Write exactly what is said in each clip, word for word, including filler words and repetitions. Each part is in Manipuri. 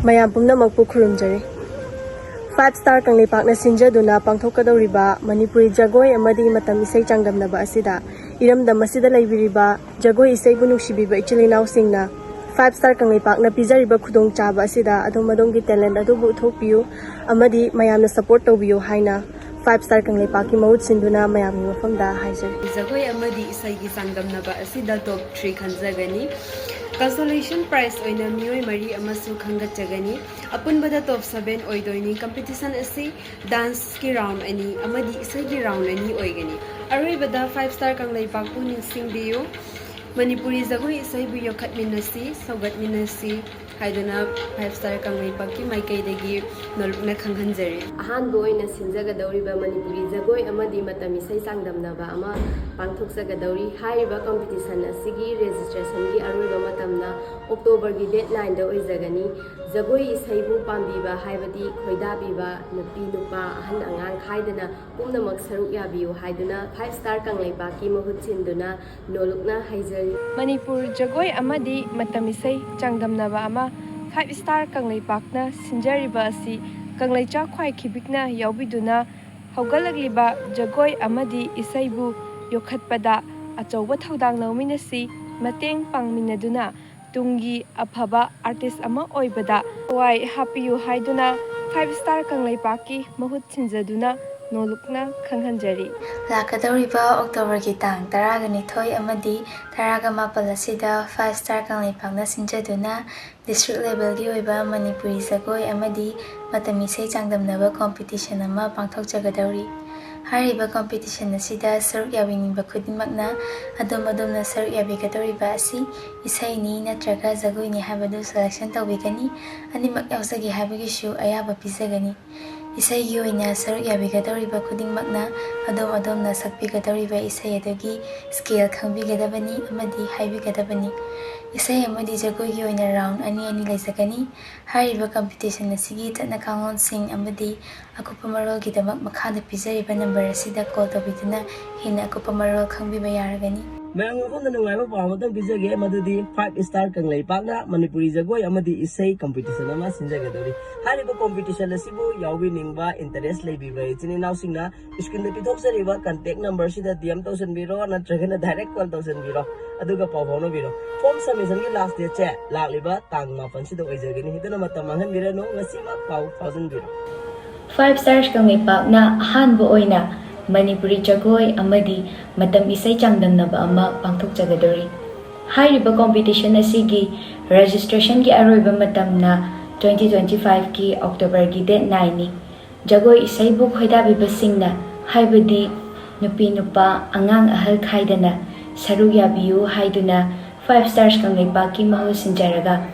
ꯃꯌꯥꯝ ꯄꯨꯝꯅꯃꯛꯄꯨ ꯈꯨꯔꯨꯝꯖꯔꯤ꯫ Five Star ꯀꯪꯂꯩꯄꯥꯛꯅ ꯁꯤꯟꯖꯗꯨꯅ ꯄꯥꯡꯊꯣꯛꯀꯗꯧꯔꯤꯕ ꯃꯅꯤꯄꯨꯔꯤ ꯖꯒꯣꯏ ꯑꯃꯗꯤ ꯃꯇꯝ ꯏꯁꯩ ꯆꯥꯡꯗꯝꯅꯕ ꯑꯁꯤꯗ ꯏꯔꯝꯗꯝ ꯑꯁꯤꯗ ꯂꯩꯕꯤꯔꯤꯕ ꯖꯒꯣꯏ ꯏꯁꯩꯕꯨ ꯅꯨꯡꯁꯤꯕꯤꯕ ꯏꯆꯤꯜ ꯏꯅꯥꯎꯁꯤꯡꯅ Five Star ꯀꯪꯂꯩꯄꯥꯛꯅ ꯄꯤꯖꯔꯤꯕ ꯈꯨꯗꯣꯡꯆꯥꯕ ꯑꯁꯤꯗ ꯑꯗꯣꯝ ꯑꯗꯣꯝꯒꯤ talent ꯑꯗꯨꯕꯨ ꯎꯠꯊꯣꯛꯄꯤꯌꯨ ꯑꯃꯗꯤ ꯃꯌꯥꯝꯅ support ꯇꯧꯕꯤꯌꯨ ꯍꯥꯏꯅ Five Star ꯀꯪꯂꯩꯄꯥꯛꯀꯤ ꯃꯍꯨꯠ ꯁꯤꯟꯗꯨꯅ ꯃꯌꯥꯝꯒꯤ ꯃꯐꯝꯗ ꯍꯥꯏꯖꯔꯤ꯫ ꯖꯒꯣꯏ ꯑꯃꯗꯤ ꯏꯁꯩꯒꯤ ꯆꯥꯡꯗꯝꯅꯕ ꯑꯁꯤꯗ top three ꯈꯟꯖꯒꯅꯤ꯫ Consolation prize ꯑꯣꯏꯅ ꯃꯤꯑꯣꯏ ꯃꯔꯤ ꯑꯃꯁꯨ ꯈꯟꯒꯠꯆꯒꯅꯤ꯫ ꯑꯄꯨꯟꯕꯗ top seven ꯑꯣꯏꯗꯣꯏꯅꯤ꯫ Competition ꯑꯁꯤ dance ꯀꯤ round ꯑꯅꯤ ꯑꯃꯗꯤ ꯏꯁꯩꯒꯤ round ꯑꯅꯤ ꯑꯣꯏꯒꯅꯤ꯫ ꯑꯔꯣꯏꯕꯗ Five Star ꯀꯪꯂꯩꯄꯥꯛꯄꯨ ꯅꯤꯡꯁꯤꯡꯕꯤꯌꯨ꯫ ꯃꯅꯤꯄꯨꯔꯤ ꯖꯒꯣꯏ ꯏꯁꯩꯕꯨ ꯌꯣꯛꯈꯠꯃꯤꯟꯅꯁꯤ, ꯁꯧꯒꯠꯃꯤꯟꯅꯁꯤ ꯍꯥꯏꯗꯨꯅ Five Star ꯀꯪꯂꯩꯄꯥꯛꯀꯤ ꯃꯥꯏꯀꯩꯗꯒꯤ ꯅꯣꯂꯨꯛꯅ ꯈꯪꯍꯟꯖꯔꯤ꯫ ꯑꯍꯥꯟꯕ ꯑꯣꯏꯅ ꯁꯤꯟꯖꯒꯗꯧꯔꯤꯕ ꯃꯅꯤꯄꯨꯔꯤ ꯖꯒꯣꯏ ꯑꯃꯗꯤ ꯃꯇꯝ ꯏꯁꯩ ꯆꯥꯡꯗꯝꯅꯕ ꯑꯃ ꯄꯥꯡꯊꯣꯛꯆꯒꯗꯧꯔꯤ꯫ ꯍꯥꯏꯔꯤꯕ competition ꯑꯁꯤꯒꯤ registration ꯒꯤ ꯑꯔꯣꯏꯕ ꯃꯇꯝꯅ October ꯒꯤ date nine ꯗ ꯑꯣꯏꯖꯒꯅꯤ꯫ ꯖꯒꯣꯏ ꯏꯁꯩꯕꯨ ꯄꯥꯝꯕꯤꯕ ꯍꯥꯏꯕꯗꯤ ꯈꯣꯏꯗꯥꯕꯤꯕ ꯅꯨꯄꯤ ꯅꯨꯄꯥ ꯑꯍꯟ ꯑꯉꯥꯡ ꯈꯥꯏꯗꯅ ꯄꯨꯝꯅꯃꯛ ꯁꯔꯨꯛ ꯌꯥꯕꯤꯌꯨ ꯍꯥꯏꯗꯨꯅ Five Star ꯀꯪꯂꯩꯄꯥꯛꯀꯤ ꯃꯍꯨꯠ ꯁꯤꯟꯗꯨꯅ ꯅꯣꯂꯨꯛꯅ ꯍꯥꯏꯖꯔꯤ꯫ ꯃꯅꯤꯄꯨꯔ ꯖꯒꯣꯏ ꯑꯃꯗꯤ ꯃꯇꯝ ꯏꯁꯩ ꯆꯥꯡꯗꯝꯅꯕ ꯑꯃ Five Star ꯀꯪꯂꯩꯄꯥꯛꯅ ꯁꯤꯟꯖꯔꯤꯕ ꯑꯁꯤ ꯀꯪꯂꯩꯆꯥ ꯈ꯭ꯋꯥꯏꯈꯤꯕꯤꯛꯅ ꯌꯥꯎꯕꯤꯗꯨꯅ ꯍꯧꯒꯠꯂꯛꯂꯤꯕ ꯖꯒꯣꯏ ꯑꯃꯗꯤ ꯏꯁꯩꯕꯨ ꯌꯣꯛꯈꯠꯄꯗ ꯑꯆꯧꯕ ꯊꯧꯗꯥꯡ ꯂꯧꯃꯤꯟꯅꯁꯤ꯫ ꯃꯇꯦꯡ ꯄꯥꯡꯃꯤꯟꯅꯗꯨꯅ ꯇꯨꯡꯒꯤ ꯑꯐꯕ artist ꯑꯃ ꯑꯣꯏꯕꯗ ꯊꯋꯥꯏ ꯍꯥꯞꯄꯤꯌꯨ ꯍꯥꯏꯗꯨꯅ Five Star ꯀꯪꯂꯩꯄꯥꯛꯀꯤ ꯃꯍꯨꯠ ꯁꯤꯟꯖꯗꯨꯅ ꯅꯣꯂꯨꯛꯅ ꯈꯪꯍꯟꯖꯔꯤ꯫ ꯂꯥꯛꯀꯗꯧꯔꯤꯕ October ꯒꯤ ꯇꯥꯡ ꯇꯔꯥꯒ ꯅꯤꯊꯣꯏ ꯑꯃꯗꯤ ꯇꯔꯥꯒ ꯃꯥꯄꯜ ꯑꯁꯤꯗ Five Star ꯀꯪꯂꯩꯄꯥꯛꯅ ꯁꯤꯟꯖꯗꯨꯅ district level ꯒꯤ ꯑꯣꯏꯕ ꯃꯅꯤꯄꯨꯔꯤ ꯖꯒꯣꯏ ꯑꯃꯗꯤ ꯃꯇꯝ ꯏꯁꯩ ꯆꯥꯡꯗꯝꯅꯕ competition ꯑꯃ ꯄꯥꯡꯊꯣꯛꯆꯒꯗꯧꯔꯤ꯫ ꯍꯥꯏꯔꯤꯕ competition ꯑꯁꯤꯗ ꯁꯔꯨꯛ ꯌꯥꯕꯤꯅꯤꯡꯕ ꯈꯨꯗꯤꯡꯃꯛꯅ ꯑꯗꯣꯝ ꯑꯗꯣꯝꯅ ꯁꯔꯨꯛ ꯌꯥꯕꯤꯒꯗꯧꯔꯤꯕ ꯑꯁꯤ ꯏꯁꯩꯅꯤ ꯅꯠꯇ꯭ꯔꯒ ꯖꯒꯣꯏꯅꯤ ꯍꯥꯏꯕꯗꯨ selection ꯇꯧꯕꯤꯒꯅꯤ꯫ ꯑꯅꯤꯃꯛ ꯌꯥꯎꯖꯒꯦ ꯍꯥꯏꯕꯒꯤꯁꯨ ꯑꯌꯥꯕ ꯄꯤꯖꯒꯅꯤ꯫ ꯏꯁꯩꯒꯤ ꯑꯣꯏꯅ ꯁꯔꯨꯛ ꯌꯥꯕꯤꯒꯗꯧꯔꯤꯕ ꯈꯨꯗꯤꯡꯃꯛꯅ ꯑꯗꯣꯝ ꯑꯗꯣꯝꯅ ꯁꯛꯄꯤꯒꯗꯧꯔꯤꯕ ꯏꯁꯩ ꯑꯗꯨꯒꯤ scale ꯈꯪꯕꯤꯒꯗꯕꯅꯤ ꯑꯃꯗꯤ ꯍꯥꯏꯕꯤꯒꯗꯕꯅꯤ꯫ ꯏꯁꯩ ꯑꯃꯗꯤ ꯖꯒꯣꯏꯒꯤ ꯑꯣꯏꯅ round ꯑꯅꯤ ꯑꯅꯤ ꯂꯩꯖꯒꯅꯤ꯫ ꯍꯥꯏꯔꯤꯕ competition ꯑꯁꯤꯒꯤ ꯆꯠꯅ ꯀꯥꯡꯂꯣꯟꯁꯤꯡ ꯑꯃꯗꯤ ꯑꯀꯨꯞꯄ ꯃꯔꯣꯜꯒꯤꯗꯃꯛ ꯃꯈꯥꯗ ꯄꯤꯖꯔꯤꯕ number ꯑꯁꯤꯗ call ꯇꯧꯕꯤꯗꯨꯅ ꯍꯦꯟꯅ ꯑꯀꯨꯞꯄ ꯃꯔꯣꯜ ꯈꯪꯕꯤꯕ ꯌꯥꯔꯒꯅꯤ꯫ ꯃꯌꯥꯝꯒꯤ ꯃꯐꯝꯗ ꯅꯨꯡꯉꯥꯏꯕ ꯄꯥꯎ ꯑꯃꯇꯪ ꯄꯤꯖꯒꯦ, ꯃꯗꯨꯗꯤ Five Star ꯀꯪꯂꯩꯄꯥꯛꯅ ꯃꯅꯤꯄꯨꯔꯤ ꯖꯒꯣꯏ ꯑꯃꯗꯤ ꯏꯁꯩ competition ꯑꯃ ꯁꯤꯟꯖꯒꯗꯧꯔꯤ꯫ ꯍꯥꯏꯔꯤꯕ competition ꯑꯁꯤꯕꯨ ꯌꯥꯎꯕꯤꯅꯤꯡꯕ, interest ꯂꯩꯕꯤꯕ ꯏꯆꯤꯟ ꯏꯅꯥꯎꯁꯤꯡꯅ screenꯗ ꯄꯤꯊꯣꯛꯆꯔꯤꯕ contact numberꯁꯤꯗ D M ꯇꯧꯁꯤꯟꯕꯤꯔꯣ, ꯅꯠꯇ꯭ꯔꯒꯅ direct call ꯇꯧꯁꯤꯟꯕꯤꯔꯣ, ꯑꯗꯨꯒ ꯄꯥꯎ ꯐꯥꯎꯅꯕꯤꯔꯣ꯫ Form submissionꯒꯤ last dateꯁꯦ ꯂꯥꯛꯂꯤꯕ ꯇꯥꯡ ꯃꯥꯄꯟꯁꯤꯗ ꯑꯣꯏꯖꯒꯅꯤ꯫ ꯑꯗꯨꯅ ꯃꯇꯝ ꯃꯥꯡꯍꯟꯕꯤꯔꯅꯨ, ꯉꯁꯤꯃꯛ ꯄꯥꯎ ꯐꯥꯎꯖꯤꯟꯕꯤꯔꯣ꯫ Five Stars ꯀꯪꯂꯩꯄꯥꯛꯅ ꯑꯍꯥꯟꯕ ꯑꯣꯏꯅ ꯃꯅꯤꯄꯨꯔꯤ ꯖꯒꯣꯏ ꯑꯃꯗꯤ ꯃꯇꯝ ꯏꯁꯩ ꯆꯥꯡꯗꯝꯅꯕ ꯑꯃ ꯄꯥꯡꯊꯣꯛꯆꯒꯗꯧꯔꯤ꯫ ꯍꯥꯏꯔꯤꯕ competition ꯑꯁꯤꯒꯤ registrationꯒꯤ ꯑꯔꯣꯏꯕ ꯃꯇꯝꯅ twenty twenty fiveꯀꯤ Octoberꯒꯤ date nineꯅꯤ꯫ ꯖꯒꯣꯏ ꯏꯁꯩꯕꯨ ꯈꯣꯏꯗꯥꯕꯤꯕꯁꯤꯡꯅ, ꯍꯥꯏꯕꯗꯤ ꯅꯨꯄꯤ ꯅꯨꯄꯥ, ꯑꯉꯥꯡ ꯑꯍꯜ ꯈꯥꯏꯗꯅ ꯁꯔꯨꯛ ꯌꯥꯕꯤꯌꯨ ꯍꯥꯏꯗꯨꯅ Five Stars ꯀꯪꯂꯩꯄꯥꯛꯀꯤ ꯃꯍꯨꯠ ꯁꯤꯟꯖꯔꯒ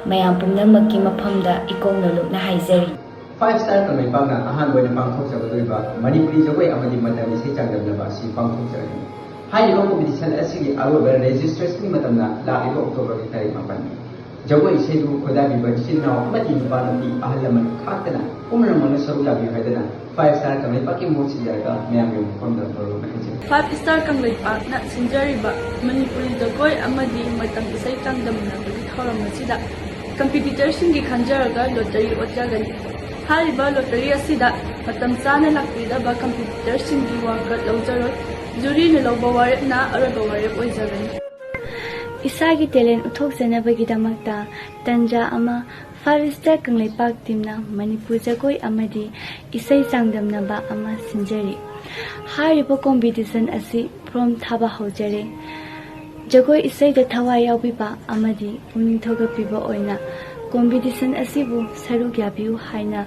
ꯃꯌꯥꯝ ꯄꯨꯝꯅꯃꯛꯀꯤ ꯃꯐꯝꯗ ꯏꯀꯣꯛ ꯅꯣꯂꯨꯛꯅ ꯍꯥꯏꯖꯔꯤ꯫ Five Star ꯀꯪꯂꯩꯄꯥꯛꯅ ꯑꯍꯥꯟꯕ ꯑꯣꯏꯅ ꯄꯥꯡꯊꯣꯛꯆꯒꯗꯧꯔꯤꯕ ꯃꯅꯤꯄꯨꯔꯤ ꯖꯒꯣꯏ ꯑꯃꯗꯤ ꯃꯇꯝ ꯏꯁꯩ ꯆꯥꯡꯗꯝꯅꯕ ꯑꯁꯤ ꯄꯥꯡꯊꯣꯛꯆꯒꯅꯤ꯫ ꯍꯥꯏꯔꯤꯕ competition ꯑꯁꯤꯒꯤ ꯑꯔꯣꯏꯕ registrationꯒꯤ ꯃꯇꯝꯅ ꯂꯥꯛꯂꯤꯕ Octoberꯒꯤ ꯇꯥꯔꯤꯛ ꯃꯥꯄꯟꯅꯤ꯫ ꯖꯒꯣꯏ ꯏꯁꯩꯕꯨ ꯈꯣꯏꯗꯥꯕꯤꯕ ꯏꯆꯤꯜ ꯏꯅꯥꯎ ꯑꯃꯗꯤ ꯅꯨꯄꯥ ꯅꯨꯄꯤ ꯑꯍꯜ ꯂꯃꯟ ꯈꯥꯛꯇꯅ ꯄꯨꯝꯅꯃꯛꯅ ꯁꯔꯨꯛ ꯌꯥꯕꯤꯌꯨ ꯍꯥꯏꯗꯨꯅ Five Star ꯀꯪꯂꯩꯄꯥꯛꯀꯤ ꯃꯍꯨꯠ ꯁꯤꯟꯖꯔꯒ ꯃꯌꯥꯝꯒꯤ ꯃꯐꯝꯗ ꯊꯧꯔꯝ ꯍꯥꯏꯖꯔꯤ꯫ Five Star ꯀꯪꯂꯩꯄꯥꯛꯅ ꯁꯤꯟꯖꯔꯤꯕ ꯃꯅꯤꯄꯨꯔꯤ ꯖꯒꯣꯏ ꯑꯃꯗꯤ ꯃꯇꯝ ꯏꯁꯩ ꯆꯥꯡꯗꯝꯅꯕꯒꯤ ꯊꯧꯔꯝ ꯑꯁꯤꯗ competitorꯁꯤꯡꯒꯤ ꯈꯟꯖꯔꯒ lottery ꯑꯣꯠꯆꯒꯅꯤ꯫ ꯍꯥꯏꯔꯤꯕ lottery ꯑꯁꯤꯗ ꯃꯇꯝ ꯆꯥꯅ ꯂꯥꯛꯄꯤꯗꯕ competitorꯁꯤꯡꯒꯤ ꯋꯥꯀꯠ ꯂꯧꯖꯔꯣꯏ꯫ Juryꯅ ꯂꯧꯕ ꯋꯥꯔꯦꯞꯅ ꯑꯔꯣꯏꯕ ꯋꯥꯔꯦꯞ ꯑꯣꯏꯖꯒꯅꯤ꯫ ꯏꯁꯥꯒꯤ talent ꯎꯠꯊꯣꯛꯆꯅꯕꯒꯤꯗꯃꯛꯇ ꯇꯟꯖꯥ ꯑꯃ Five Star ꯀꯪꯂꯩꯄꯥꯛ teamꯅ ꯃꯅꯤꯄꯨꯔ ꯖꯒꯣꯏ ꯑꯃꯗꯤ ꯏꯁꯩ ꯆꯥꯡꯗꯝꯅꯕ ꯑꯃ ꯁꯤꯟꯖꯔꯤ꯫ ꯍꯥꯏꯔꯤꯕ competition ꯑꯁꯤ form ꯊꯥꯕ ꯍꯧꯖꯔꯦ꯫ ꯖꯒꯣꯏ ꯏꯁꯩꯗ ꯊꯋꯥꯏ ꯌꯥꯎꯕꯤꯕ ꯑꯃꯗꯤ ꯄꯨꯛꯅꯤꯡ ꯊꯧꯒꯠꯄꯤꯕ ꯑꯣꯏꯅ competition ꯑꯁꯤꯕꯨ ꯁꯔꯨꯛ ꯌꯥꯕꯤꯌꯨ ꯍꯥꯏꯅ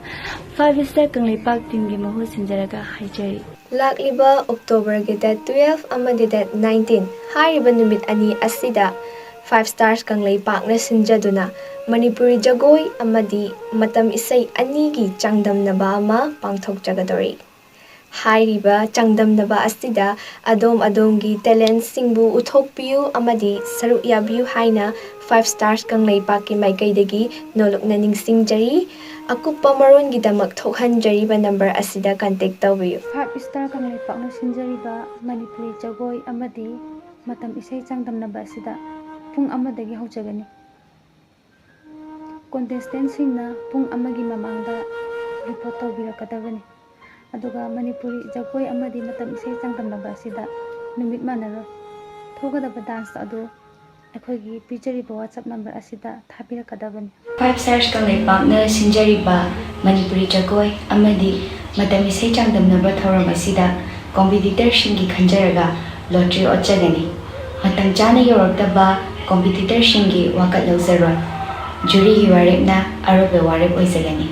Five Star ꯀꯪꯂꯩꯄꯥꯛ teamꯒꯤ ꯃꯍꯨꯠ ꯁꯤꯟꯖꯔꯒ ꯍꯥꯏꯖꯔꯤ꯫ ꯂꯥꯛꯂꯤꯕ Octoberꯒꯤ date twelve ꯑꯃꯗꯤ date nineteen ꯍꯥꯏꯔꯤꯕ ꯅꯨꯃꯤꯠ ꯑꯅꯤ ꯑꯁꯤꯗ Five Stars ꯀꯪꯂꯩꯄꯥꯛꯅ ꯁꯤꯟꯖꯗꯨꯅ ꯃꯅꯤꯄꯨꯔꯤ ꯖꯒꯣꯏ ꯑꯃꯗꯤ ꯃꯇꯝ ꯏꯁꯩ ꯑꯅꯤꯒꯤ ꯆꯥꯡꯗꯝꯅꯕ ꯑꯃ ꯄꯥꯡꯊꯣꯛꯆꯒꯗꯧꯔꯤ꯫ ꯍꯥꯏꯔꯤꯕ ꯆꯥꯡꯗꯝꯅꯕ ꯑꯁꯤꯗ ꯑꯗꯣꯝ ꯑꯗꯣꯝꯒꯤ talentꯁꯤꯡꯕꯨ ꯎꯠꯊꯣꯛꯄꯤꯌꯨ ꯑꯃꯗꯤ ꯁꯔꯨꯛ ꯌꯥꯕꯤꯌꯨ ꯍꯥꯏꯅ Five Stars ꯀꯪꯂꯩꯄꯥꯛꯀꯤ ꯃꯥꯏꯀꯩꯗꯒꯤ ꯅꯣꯂꯨꯛꯅ ꯅꯤꯡꯁꯤꯡꯖꯔꯤ꯫ ꯑꯀꯨꯞꯄ ꯃꯔꯣꯟꯒꯤꯗꯃꯛ ꯊꯣꯛꯍꯟꯖꯔꯤꯕ number ꯑꯁꯤꯗ contact ꯇꯧꯕꯤꯌꯨ꯫ Five Star ꯀꯪꯂꯩꯄꯥꯛꯅ ꯁꯤꯟꯖꯔꯤꯕ ꯃꯅꯤꯄꯨꯔꯤ ꯖꯒꯣꯏ ꯑꯃꯗꯤ ꯃꯇꯝ ꯏꯁꯩ ꯆꯥꯡꯗꯝꯅꯕ ꯑꯁꯤꯗ ꯄꯨꯡ ꯑꯃꯗꯒꯤ ꯍꯧꯖꯒꯅꯤ꯫ Contestant ꯁꯤꯡꯅ ꯄꯨꯡ ꯑꯃꯒꯤ ꯃꯃꯥꯡꯗ report ꯇꯧꯕꯤꯔꯛꯀꯗꯕꯅꯤ꯫ ꯑꯗꯨꯒ ꯃꯅꯤꯄꯨꯔꯤ ꯖꯒꯣꯏ ꯑꯃꯗꯤ ꯃꯇꯝ ꯏꯁꯩ ꯆꯥꯡꯗꯝꯅꯕ ꯑꯁꯤꯗ ꯅꯨꯃꯤꯠ ꯃꯥꯟꯅꯔꯣꯏ꯫ ꯊꯣꯛꯀꯗꯕ dance ꯑꯗꯨ ꯑꯩꯈꯣꯏꯒꯤ ꯄꯤꯖꯔꯤꯕ WhatsApp number ꯑꯁꯤꯗ ꯊꯥꯕꯤꯔꯛꯀꯗꯕꯅꯤ꯫ Five Stars ꯀꯪꯂꯩꯄꯥꯛꯅ ꯁꯤꯟꯖꯔꯤꯕ ꯃꯅꯤꯄꯨꯔꯤ ꯖꯒꯣꯏ ꯑꯃꯗꯤ ꯃꯇꯝ ꯏꯁꯩ ꯆꯥꯡꯗꯝꯅꯕ ꯊꯧꯔꯝ ꯑꯁꯤꯗ competitor ꯁꯤꯡꯒꯤ ꯈꯟꯖꯔꯒ lottery ꯑꯣꯠꯆꯒꯅꯤ꯫ ꯃꯇꯝ ꯆꯥꯅ ꯌꯧꯔꯛꯇꯕ competitor ꯁꯤꯡꯒꯤ ꯋꯥꯀꯠ ꯂꯧꯖꯔꯣꯏ꯫ Jury ꯒꯤ ꯋꯥꯔꯦꯞꯅ ꯑꯔꯣꯏꯕ ꯋꯥꯔꯦꯞ ꯑꯣꯏꯖꯒꯅꯤ꯫